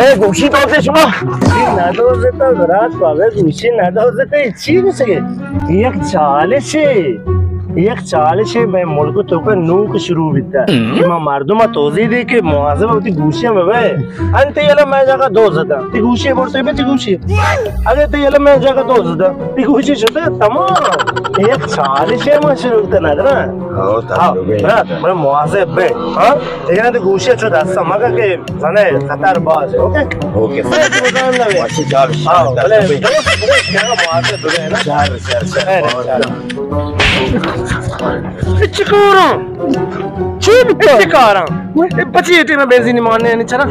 اے گوشی دوزے شما؟ گوشی نہ دوزے تو برات بابے، گوشی نہ دوزے تو چی گوشگے؟ یک چالشے، یک چالشے مئے ملک توکا نوک شروع بیتا کہ ما مردم توضیح دے کہ مواظب وتی گوشی میں بے۔ انت یلا مئے جگہ دوز داں، تی گوشی برتے بے تی گوشی۔ اگے تی یلا مئے جگہ دوز داں، تی گوشی شتے تمام۔ یک چالشے ما شروع کنا نا۔ ہاں، ہاں، تجربے۔ ہاں، بڑا مواظب بے۔ ہاں، تی یلا تی گوشی چو دست مگا کہ زنه خطر باز، اوکے؟ اوکے۔ بس تو بزن نہ بے۔ واشی جاب ہاں، شاید بلے، دست بے۔ درست، درست، کیا مواظب بے نا۔ شر، شر، شر، شر، بہت شر۔ اے چی کاراں؟ چی بیتا؟ اے چی کاراں؟ اے پچی اے ٹیم بنزین مانے نہیں چلا۔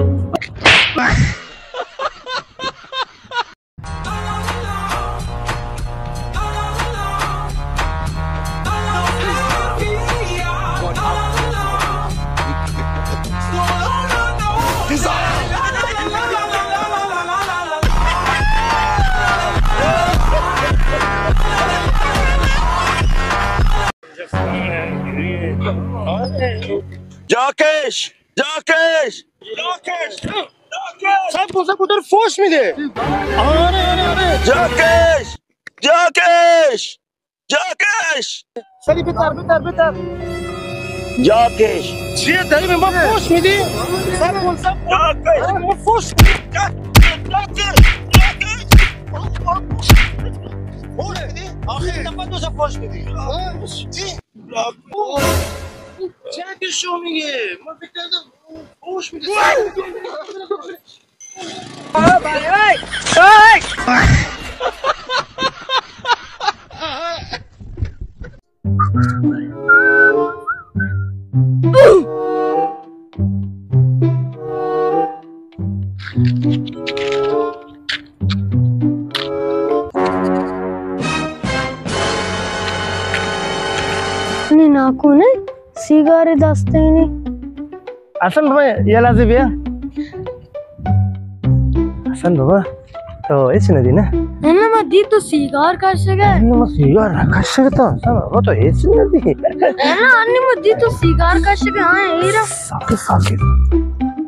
جاکش! جاکش! جاکش! جاکش! سب کو، سب کو ادھر فوش میده. آره، آره، آره. جاکش! جاکش! جاکش! سری بتر، بتر، بتر. جاکش! چیه داری به ما فوش میدی؟ سب کو، سب کو. جاکش! آره، ما فوش. جاکش! جاکش! فوش میدی؟ آخرین دفعه تو سب فوش میدی. چی؟ چه که شو میگه؟ من فکر کردم فوش میدی. نی ناکو نے سیگار دستینی. حسن بابا، یہ لازی بیا. حسن بابا، تو ہچ نہ دی نا؟ نہ، ما دی تو سیگار کشگے. نہ، ما سیگار نہ کشگے تو. حسن بابا، تو ہچ نہ دی. نہ، انی ما دی تو سیگار کشگے، ہاں، ایرا. ساکت، ساکت.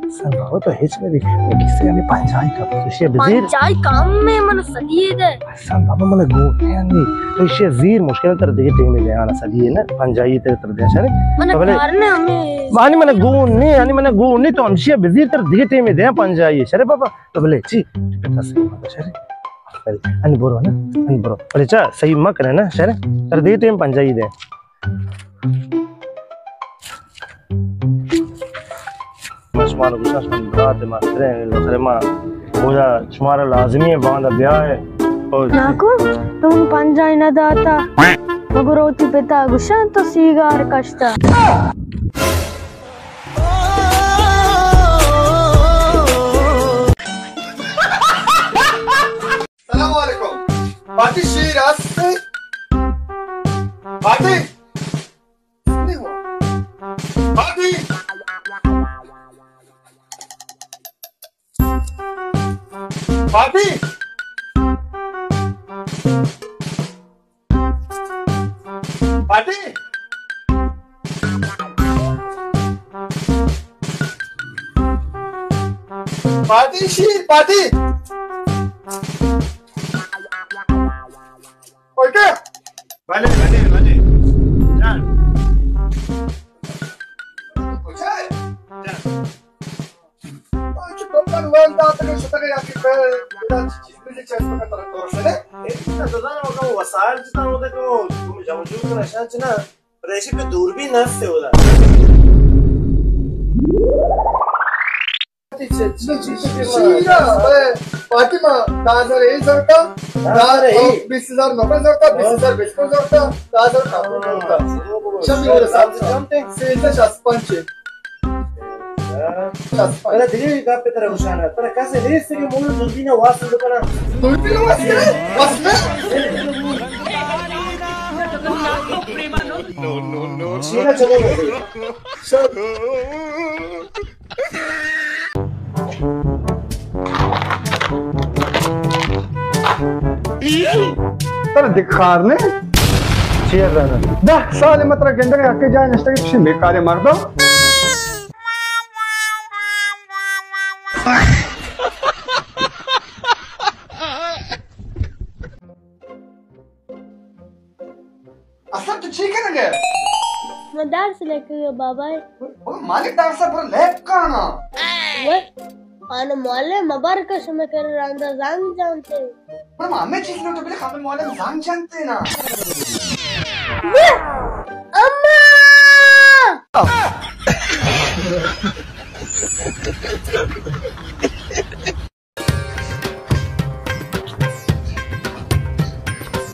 حسن بابا تو ہچ نہ دی. کسے ہمیں پنجائی کا، تو شے بزیر. پنجائی کم میں من سدی دے. حسن بابا من گون نہ دی. تو شے زیر مشکل تر دیگه ٹیم دے آنا سدی نہ پنجائی تر تر دے شرے. من تو بلے کار نہ ہمیں. بانی من گون نہ، یعنی من گون نہ تو ہمشی بزیر تر دیگه ٹیم دے پنجائی شرے بابا. تو بلے چی؟ تو پتا سے شرے. بلے، ان برو نا، ان برو. بلے چا صحیح ما کرے نا شرے. تر دیگه ٹیم پنجائی دے. من شما رو گوشاں، شما برات مستریں، آخر ما گوشا شما را لازمی ہے باندا بیائے. اور ناکو، تو من پنجائی نہ داتا. مگر وتی پتا گوشاں تو سیگار کشتا. سلام علیکم. پاٹی شیر است؟ Party? Party? Party? Party? Party شیر، پاٹی. اوکے. بلے، بلے، بلے. جان. کجا ہے؟ جان. آ، چہ دکان وان داتگ شتگ یا کہ پہ چیز بھی چیز پہ ترا طور سے. اے تو زاناں، وسائل جتا ہوتا کہ تم جمع جوڑ کر نشان چنا. پریشی پہ دور بھی نہ سے ہوتا. پاٹی ما دہ ہزار اے زرتا، دہ ہزار اے. بیست ہزار نوکر زرتا، بیست ہزار بچکو زرتا، دہ ہزار کاکو زرتا. شمی ہو رسا سیزدہ شست پنچ. شست پنچ. ترا دگہ گپ ترا گوشانا، ترا کسے نیست کہ مول دوربین واس بکنا. دوربین واس بکنا؟ واس بکنا؟ نو، نو، نو. چینا چلو. ترا دکھار نے؟ چی زاناں؟ دہ سال مترا گندگ حق جای نشتگ، چی بیکارے مردم. اصل تو چی کنگے؟ من درس لیکگے بابا۔ او مالک درس پر لیب کانا۔ وہ آن معلم مبارک شمے کر راندا زنگ جانتے۔ پر ہمیں چیز لوٹو بلے خامل معلم زنگ جانتے نا۔ اما!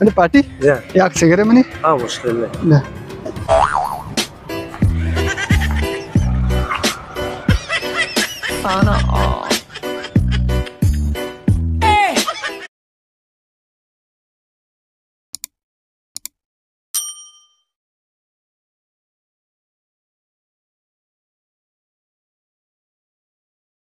ارے پارٹی؟ جی۔ یک سگرے منی؟ ہاں، مشکل نہیں۔ نہ۔ آنا، آ،